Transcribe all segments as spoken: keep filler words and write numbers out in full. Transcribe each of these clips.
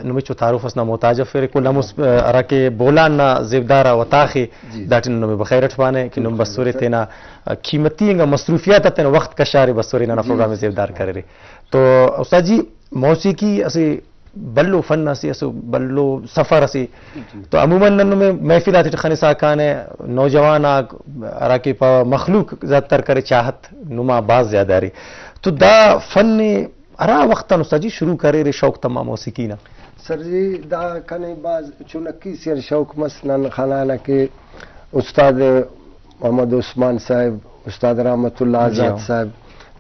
نمے چو تعارف اس نا محتاج افیرے۔ کل ہمو س-، ہرا کہ بولان نا زیبدار آ وتاخے، جی۔ داٹی نن نمے بخیر اٹ پانہ کہ نم بسورے تینا قیمتی انگا مصروفیات آ تینا وخت کشارے بسورے، ننا جی، پروگرام ءِ جی، زیبدار جی۔ کریرے۔ تو استاد جی، موسیقی اسہ بھلو فن اسے، اسہ بھلو سفر اسے۔ جی۔ تو عموماً نن نمے محفل آتیٹ خنسا کانہ، نوجوان آک ہراکہ پاوہ مخلوق زیادہ تر کرے چاہت نما بھاز زیادہ ارے۔ تو دا فن ءِ ہرا وخت آن استاد جی شروع کریرے شوق تما موسیقی نا؟ سر جی، دا کنے بھاز چنکی سے آن شوق مس۔ نن خنانہ کہ استاد محمد عثمان صاحب، استاد رحمت اللہ جی آزاد ہاں۔ صاحب،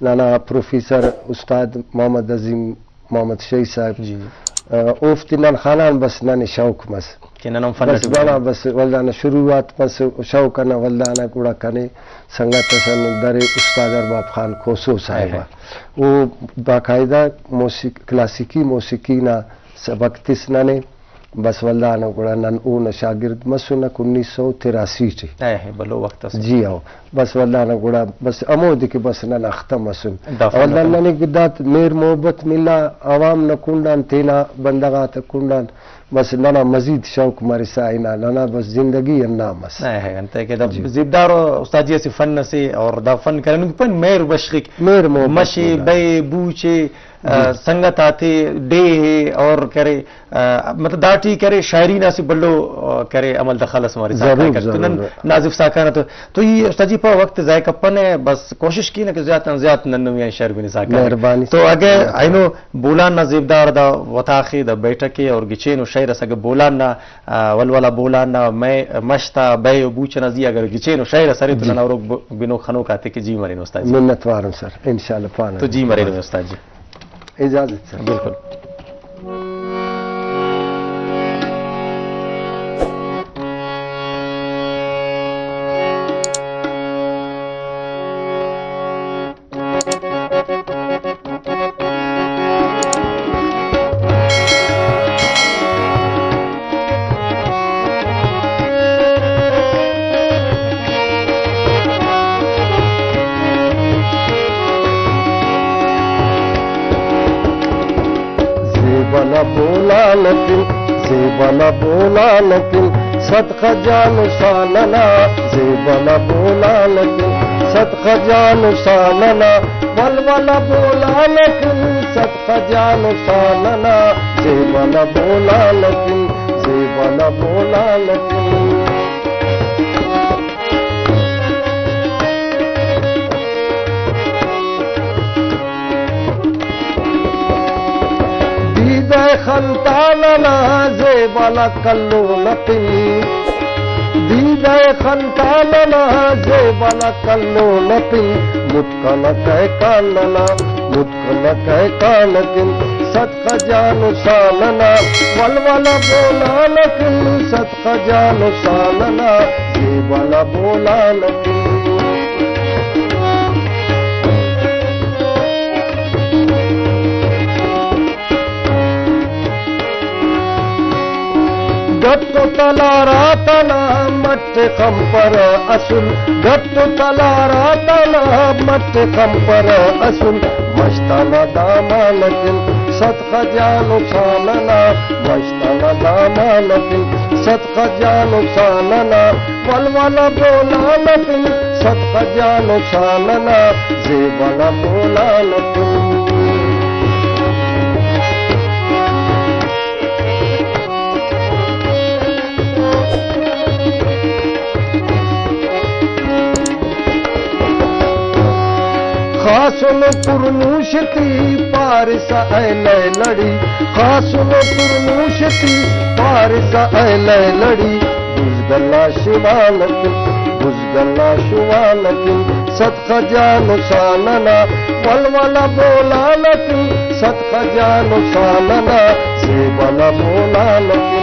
ننا پروفیسر استاد محمد عظیم محمد شہی صاحب، جی۔ آ، اوفتے نن خنان بس ننے شوق مس۔ کہ نن ہم فن بس اٹی ننا بس ولدانا شروعات مس شوق ئنا ولدانا، گڑا کنے سنگت اس ہندن درے استاد ارباب خان کھوسو صاحب آ۔ ہائے۔ او باقاعدہ موسیق-، کلاسیکی موسیقی نا سبق تس ننے۔ بس ولدانا گڑا نن اونا شاگرد مسنک انیس سو تراسی ٹی۔ اے، بھلو وخت ئس۔ جی ہو۔ بس ولدانا گڑا بس ہمودے کہ بس نن اختہ مسن۔ دا فن ولدا اکن۔ ننے دا مہر محبت ملا عوام نا کنڈان، تینا بندغ آتا کنڈان، بس ننا مزید شوق مرسا ہنا، ننا بس زندگی ہندا مس۔ اے، انتئے کہ دا جی۔ زیبدار استاد جی اسہ فن اسے اور دا فن کرے ہندن کہ پین مہر بشخک۔ مہر محبت مش ءِ، ملا۔ بئے، بوچ ءِ، آ، جی۔ سنگت آتے ڈیہہ ءِ اور کرے، آ، مطلب داٹی کرے شاعری نا اسہ بھلو، آ، کرے عمل دخل اس مرے ضرور، ساکان کر۔ تو نن ضرور۔ نازف ساکان تو، تو ای استاد جی پا وخت ضائع کپنہ، بس کوشش کینہ کہ زیات آن زیات نن نوی آن شعر بنسا کارہ۔ مہربانی۔ تو اگہ اینو بولان نا زیبدار دا وتاخے، دا بیٹھک ءِ اور گچینو شعر اس اگہ بولان نا، آ، ولولا بولان نا مئے مش تا بئے و بوچ ئنا زی اگر گچینو شعر اس ارے تو جی۔ ننا ہروک ب-، بنوک خنوک آتے کہ جی مرینو استاد جی۔ منت وارم سر، انشاءاللہ پانہ۔ تو جی مرینو استاد جی۔ اجازت سر۔ بالکل۔ زیبل بولان کن، زیبل بولان کن، صدقہ جان و شان ئنا۔ زیبل بولان کن، صدقہ جان و شان ئنا، ولولہ بولان کن، صدقہ جان و شان ئنا۔ زیبل بولان کن، زیبل بولان کن۔ دیدہ خنتان ئنا زیبل کلو نتن، دیدہ خنتان ئنا زیبل کلو نتن، متکن کہکان ئنا، متکن کہکان کن، صدقہ جان و شان ئنا، ولولہ بولان کن، صدقہ جان و شان ئنا، زیبل بولان کن۔ گٹ و تلار آتانا مٹ خمپرہ اسل، گٹ و تلار آتانا مٹ خمپرہ اسل، مش تانا دامان کن صدقہ جان و شان ئنا، مش تانا دامان کن صدقہ جان و شان ئنا، ولولہ بولان کن صدقہ جان و شان ئنا، زیبل بولان کن۔ خاسن پرنوش تے پارسا اے لیلڑی، خاسن پرنوش تے پارسا اے لیلڑی، بزگل نا شوان کن، بزگل نا شوان کن، صدقہ جان و شان ئنا، ولولہ بولان کن، صدقہ جان و شان ئنا، زیبل بولان کن۔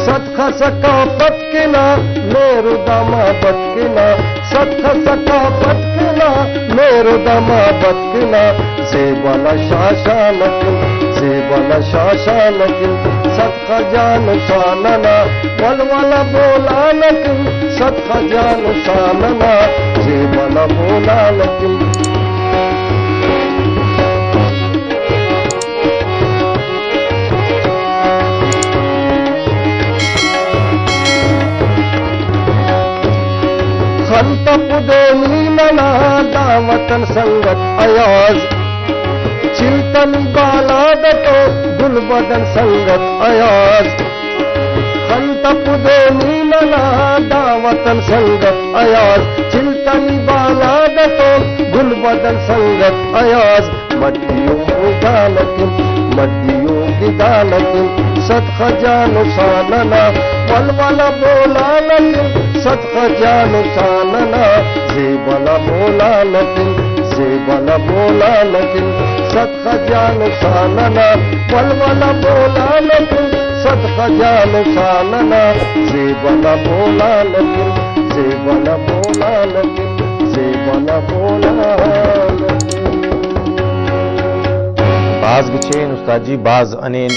صدقہ ثقافت کنا، مہر و دامابت کنا، صدقہ ثقافت کنا، مہر و دامابت کنا، زیبل شاشان کن، زیبا نا شاشان کن صدقہ جان و شان نا، ولولہ بولان کن صدقہ جان و شان نا، زیبا نا بولان کن۔ خن تپدے نی ننا دا وطن سنگت ایاز، چلتنی بالاد تو گل بدن سنگت ایاز۔ خن تپدے نی ننا دا وطن سنگت ایاز، چلتنی بالاد تو گل بدن سنگت ایاز۔ مڈیو میدان کن، مڈیو گدان کن، صدقہ جان و شان نا، ولولہ بولان کن، صدقہ جان و شان نا، زیبا نا بولان کن، زیبا نا بولان کن، صدقہ جان و شان نا، ولولہ بولان کن، صدقہ جان و شان نا، زیبا نا بولان کن، زیبا نا بولان کن، زیبا نا بولان کن۔ بھاز گچین استاد جی، بھاز ہنین۔